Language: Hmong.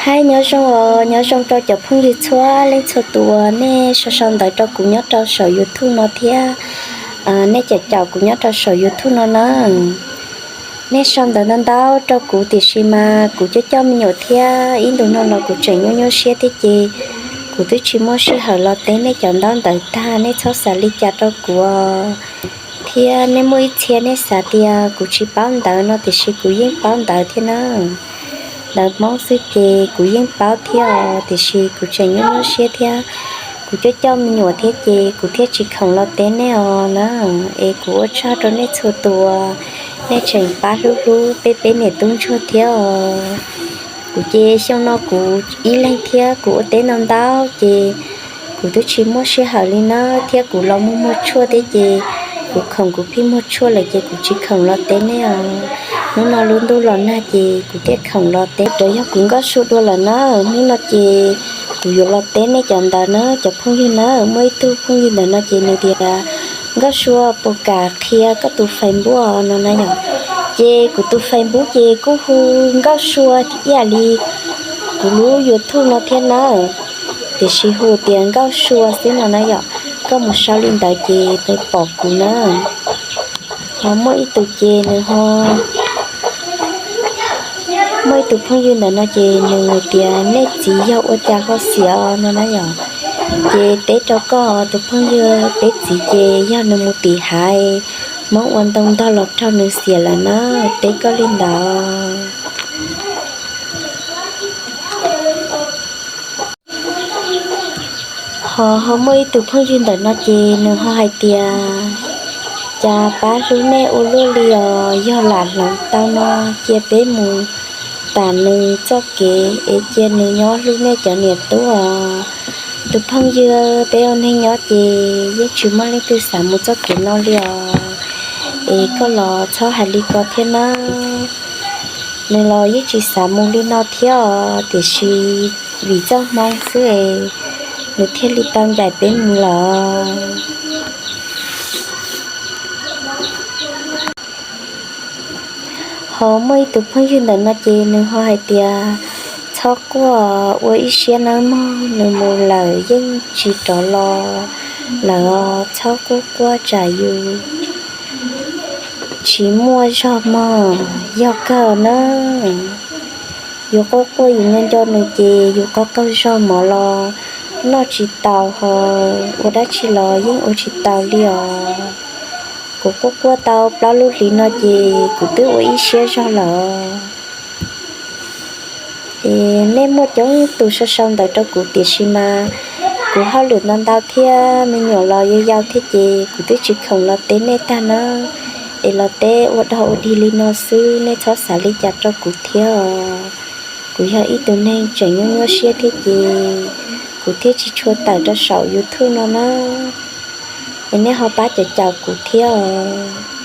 Hais nyob zoo os, nyob zoo rau cov phooj ywg txhua leej txhua tus uas nej sau sau ntawv rau kuv nyob rau saum YouTube no thiab nej caum caum kuv nyob rau saum YouTube no na. Nej sau ntawv ntau ntau rau kuv tiam sis mas kuv coj coj me nyuam thiab ib ntus no los kuv tseem nyuaj nyuaj siab thiab ces kuv twb tsis muaj sij hawm los teb nej cov ntaub ntawv tag, nej txhob xav li cas rau kuv. Thiab nej muaj ib txhia nej xav tias kuv tsis paub ntawv no tiam sis kuv yeej paub ntawv thiab na. Ntawv Hmoob xwb ces kuv yeej paub thiab os, tiam sis kuv tseem nyuaj nyuaj siab thiab kuv coj coj me nyuam thiab ces kuv thiaj tsis khoom los teb nej os na. Es kuv ua tsaug rau nej txhua tus uas nej tseem pab hlub hlub peb peb niam tub ntsuag thiab os. Kuv ces xyoo no kuv ib leeg thiab kuv ua teb ntau ntau ces kuv twb tsis muaj sij hawm li na, thiab kuv los muag muag tshuaj thiab ces kuv khoom kuv phij muag tshuaj lawm ces kuv tsis khoom los teb nej os. Hnub no lub ntuj los nag ces kuv thiaj khoom los teb. Rau yog kuv nkauj sua dua lawm na, hnub no ces kuv yuav los teb nej cov ntawv na cov phooj ywg na. Muaj ib tug phooj ywg ntawm no ces nws tias, Nkauj Sua, puas kam qhia koj tus Facebook no na yom? Ces kuv tus Facebook ces kuj hu Nkauj Sua ib yam li kuv lub YouTube no thiab na, tiam sis hu tias Nkauj Sua xwb no na yom. Koj mus sau li ntawd ces nws pom kuv na. Ho muaj ib tug ces nws ho, muaj ib tug phooj ywg ntawm no ces nws tias, Nej txiv yog ua cas ho xiam no na yom? Ces teb rau koj tus phooj ywg, peb txiv ces yog nws mus tim haiv, Hmoob ua ntoo ntog los raug nws xiam lawm na, teb koj li ntawd. Ho ho muaj ib tug phooj ywg ntawm no ces nws ho hais tias, Cas pab hlub nej ua luaj li os, yog lam hloov tau no cia peb mus tam nws txoj kev es cia nws nyob hlub nej cov niam tub os. Tus phooj ywg, peb ua neeg nyob ces yeej tsis muaj leej twg xav mus txoj kev no li os. Es koj los txhob hais li ko thiab na. Nws los yeej tsis xav mus li no thiab os, tiam sis vim txoj hmoo xwb es nws thiaj li tau ncaim peb mus lawm. Ho muaj ib tug phooj ywg ntawm no ces nws ho hais tias, Txhob quaj, ua ib siab nawb mog, nws mus lawm yeej tsis rov los lawm os, txhob quaj quaj tsam yus tsis muaj zog mog, yog kawg na. Yus quaj quaj yus nco nco nws ces yus qaug qaug zog mov los noj tsis taus ho ua dab tsi los yeej ua tsis taus li os. Kuv quaj quaj tau plaub lub hlis no ces kuv twb ua ib siab zog lawm. Es nej muaj coob tus sau sau ntawv rau kuv tiam sis mas kuv hauj lwm ntau ntau thiab me nyuam los yau yau thiab ces kuv twb tsis khoom los teb nej tag na. Es los teb ua dog ua dig li no xwb, nej txhob xav li cas rau kuv thiab os. Kuv yog ib tug neeg tseem nyuaj nyuaj siab thiab ces kuv thiaj tsis tshua tawm rau saum YouTube no na. Es nej ho pab caum caum kuv thiab os.